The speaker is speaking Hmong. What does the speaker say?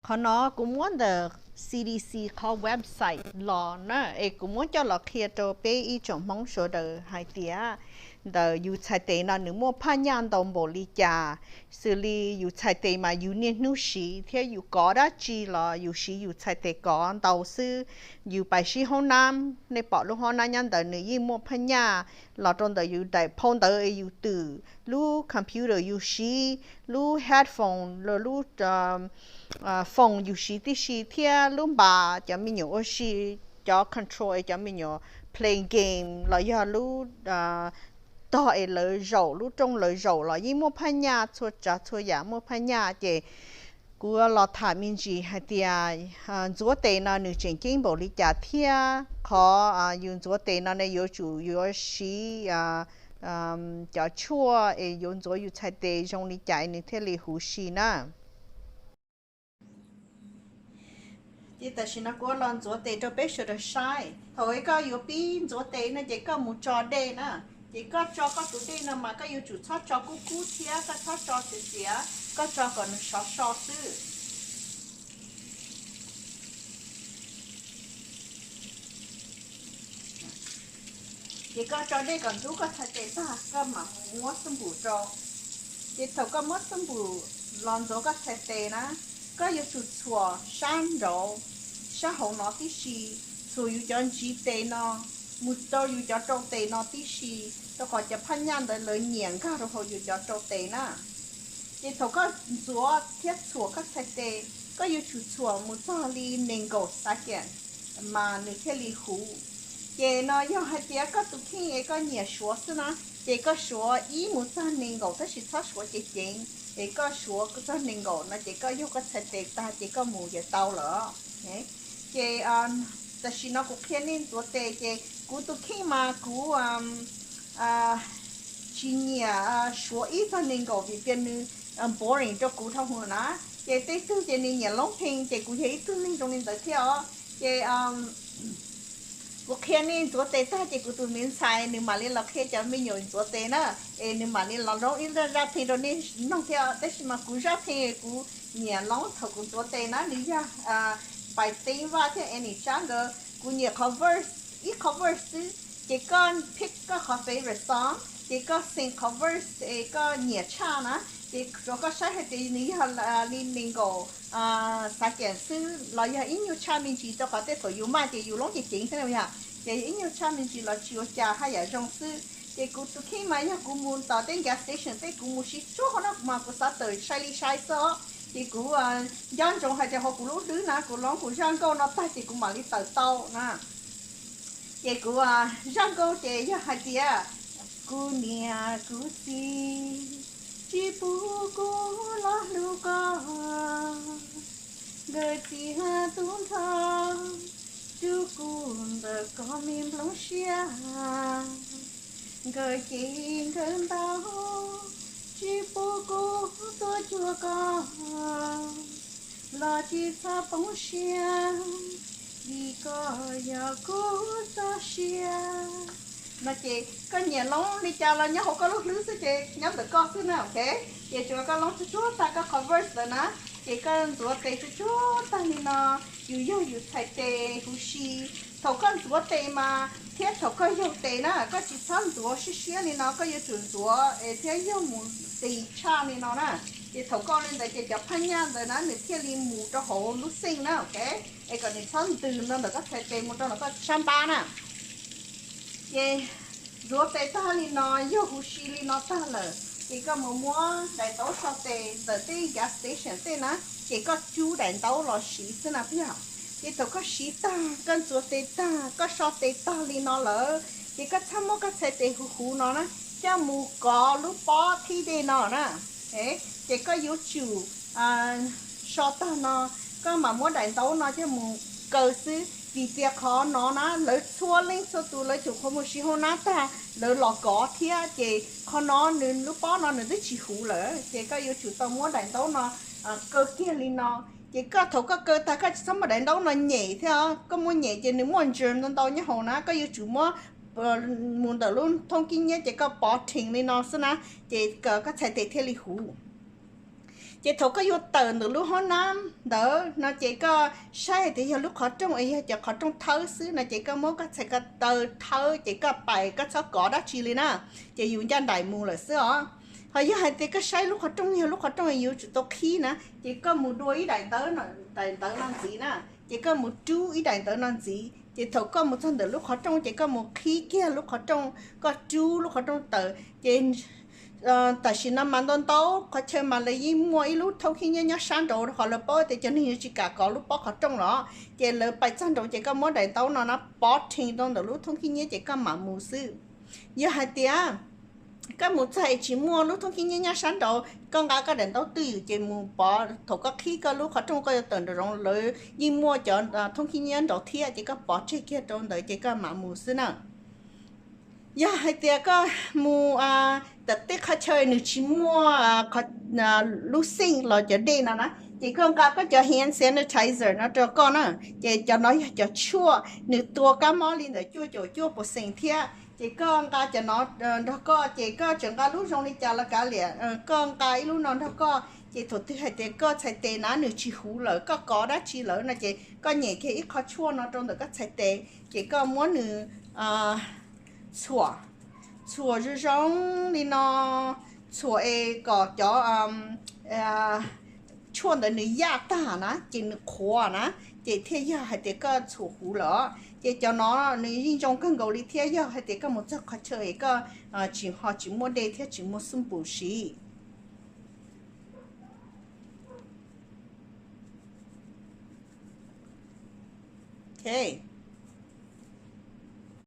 Qhov no kuv muab ntawm C D C qhov website los na, es kuv muab coj los qhia rau peb ib tsoom Hmoob sawv daws hais tias ntawm yus txhais tes no nws muaj phaj nyaj ntau npaum li cas. Xws li yus txhais tes mas yus niaj hnub siv thiab yus kov dab tsi los yus siv yus txhais tes kov ntau xwb. Yus pais sib hoob nab, nej pom lub hoob nab nyob ntawd nws yeej muaj phaj nyaj los rau ntawm yus daim phau ntawv es yus twm, lub computer yus siv, lub headphone los lub phone yus siv tib si thiab lub npas cov me nyuam ua si, cov control es cov me nyuam play game los yog lub tog es lawv zaum, lub rooj lawv zaum los yeej muaj phaj nyaj, txhua tsav txhua yam muaj phaj nyaj. Ces kuv los tham me ntsis hais tias ntxuav tes no nws tseem ceeb npaum li cas thiab qhov yus ntxuav tes no ne yuav tsum yuav siv cov tshuaj es yuav ntxuav yus txhais tes zoo li cas nws thiaj li huv si na. Ces tam sim no kuv los ntxuav tes rau peb sawv daws saib. Thaum koj yuav pib ntxuav tes no ces koj mus tso dej na. Ces koj tso koj tus dej no mas koj yuav tsum txhob tso kub kub thiab koj txhob tso txias txias, koj tso kom nws sov so xwb. Ces koj tso dej kom ntub koj txhais tes tag koj mam muab xab npum rau. Ces thaum koj muab xab npum los ntxuav koj txhais tes na, koj yuav tsum txhuam sab nraud, sab hauv no tib si, txhuam yus cov ntsis tes no mus rau yus cov rau tes no tib si, rau qhov cov phaj nyaj ntawd lawv nyiam nkag rau hauv yus cov rau tes na. Ces thaum koj ntxuav thiab txhuam koj txhais tes, koj yuav tsum txhuam mus txog li nees nkaum second mas nws thiaj li huv. Ces no yog hais tias koj tus kheej es koj nyiam suav xwb na, ces koj suav ib mus txog nees nkaum tab sis txhob suav ceev ceev, es koj suav txog nees nkaum no ces koj yug koj txhais tes tag ces koj mus ces tau lawm. Ces tam sim no kuv qhia nej ntxuav tes ces kuv tus kheej mas kuv tsis nyiam suav ib txog nees nkaum vim tias nws boring rau kuv dhau hwv na. Ces tej tug ces nws nyiam loob pheej, ces kuv yog ib tug neeg zoo li ntawd thiab os. Ces kuv qhia nej ntxuav tes tag ces kuv tus me ntxhais nws mam li los qhia cov me nyuam ntxuav tes na, es nws mam li los loob ib zaj pheej rau nej mloog thiab. Tab sis mas kuv zaj pheej kuv nyiam loob thaum kuv ntxuav tes na, nws yog Pais Teeb Vaj thiab Annie Tsab nkawd. Kuv nyiam qhov verse, ib qhov verse xwb, ces koj pick koj qhov favorite song, ces koj xeem qhov verse es koj nyiam tshaj na, ces tsuav koj saib hais tias nws yog li nees nkaum second xwb los yog ib nyuag tshaj me ntsis, rau qhov tej thaum yus maj ces yus loob ceev ceev thiab yog, ces ib nyuag tshaj me ntsis los tsis ua cas, haj yam zoo xwb. Ces kuv tus kheej mas yog kuv mus tom tej gas station tej kuv mus siv tsuag hauv no mas kuv xav tawm sai li sai xwb os. Ces kuv nco ntsoov hais tias hauv kuv lub hlwb na kuv loob kuv zaj nkauj no tag ces kuv mam li tawm tau na. Ces kuv zaj nkauj ces yog hais tias, kuv niam kuv txiv tsis pub kuv los hlub koj, nkawd txiav tub nrho rub kuv ntawm koj me nplooj siab. Nkawd cem nkawd ntaus tsis pub kuv tuaj cuag koj, los tsis txhob poob siab, vim koj yog kuv txoj sia. No ces koj nyiam loob li cas los nyob hauv koj lub hlwb xwb ces nyob ntawm koj xwb na, ok. Ces tsuav koj loob tsuag tsuag tag koj qhov verse lawm na, ces koj ntxuav tes tsuag tsuag tag li no, yus yog yus txhais tes huv si. Thaum koj ntxuav tes mas thiab thaum koj yaug tes na, koj tsis txhob ntxuav siab siab li no, koj yuav tsum ntxuav es thiab yaug mus tis tshaj li no na. Ces thaum koj li ntawd ces cov phaj nyaj ntawd na nws thiaj li mus rau hauv lub xeej na, ok. Es kom nws txhob ntws no ntawm koj txhais tes mus rau ntawm koj sab npab na. Ces ntxuav tes tag li no, yaug huv si li no tag lawm, ces koj mus muab daim ntaub so tes ntawm tej gas station tej na, ces koj cub daim ntaub los siv xwb na peb yog. Ces thaum koj siv tag, koj ntxuav tes tag, koj so tes tag li no lawm, ces koj txhob muab koj txhais tes huv huv no na, coj mus kov lub pob thib dej no na. Ces koj yuav tsum so tag no, koj mam muab daim ntaub no coj mus kaw xwb, vim tias qhov no na lawv txhua leej txhua tus lawv tseem qhuav mus siv hauj nab tag lawv los kov thiab, ces qhov no nws lub pob no nws twb tsis huv lawm, ces koj yuav tsum tau muab daim ntaub no kaw kiag li no. Ces koj thaum koj kaw tag koj tsis txhob muab daim ntaub no nyem thiab, koj muab nyem ces nws muaj germ ntau ntau nyob hauv na, koj yuav tsum muab mus ntawm lub thoob kib nyiab ces koj pov theem li no xwb na, ces koj txhais tes thiaj li huv. Ces thaum koj yuav tawm ntawm lub hoob nab ntawd no ces koj saib hais tias yog lub qhov rooj es yog cov qhov rooj thawb xwb no ces koj muab koj txhais ko taw thawb ces koj pais, koj txhob kov dab tsi li na, ces yus ncaj nraim mus lawm xwb os. Ho yog hais tias koj saib lub qhov rooj yog lub qhov rooj yuav tsum tau qhib na, ces koj mus dua ib daim ntawv, daim ntawv no ntxiv na, ces koj mus rub ib daim ntawv no ntxiv, ces thaum koj mus txog ntawm lub qhov rooj ces koj mus qhib kiag lub qhov rooj, koj rub lub qhov rooj tawm ces tam sim no mas ntau ntau qhov chaw mas lawv yeej muaj ib lub thoob khib nyiab nyob sab nraud, qhov lawv paub tias cov neeg yuav tsis kam kov lub pob qhov rooj los, ces lawv pais txog nraud ces koj muab daim ntaub no no pov rhe rau ntawm lub thoob khib nyiab ces koj mam mus xwb. Yog hais tias koj mus txog es tsis muaj lub thoob khib nyiab nyob sab nraud, koj nqa koj daim ntaub twj ywm ces mus pov, thaum koj qhib koj lub qhov rooj koj yuav tawm nraum zoov lawv yeej muaj cov thoob khib nyiab nraud thiab, ces koj pov tseg kiag rau ntawd ces koj mam mus xwb na. Yog hais tias koj mus tawm tej qhov chaw nws tsis muaj lub xij los cov dej no na, ces koj nqa koj cov hand sanitizer no rau koj na, ces cov no yog cov tshuaj nws tua kab mob li ntawm cuaj caum cuaj percent thiab, ces koj nqa cov no nrog koj, ces koj tseem nqa lub zoo li cas los kav liam, koj nqa ib lub no nrog koj, ces thaum twg hais tias koj txhais tes na nws tsis huv lawm, koj kov dab tsi lawm no ces koj nyem kiag ib qho tshuaj no rau ntawm koj txhais tes, ces koj muab nws txhuam, txhuam zoo zoo li no, txhuam es kom cov tshuaj ntawd nws yaj tag na ces nws qhuav na, ces thiaj yog hais tias koj txhuam huv lawm. Ces cov no nws yeej zoo kawg nkaus li thiab, yog hais tias koj mus txog qhov chaw es koj tsis, ho tsis muaj dej thiab tsis muaj xub npum siv. Ok,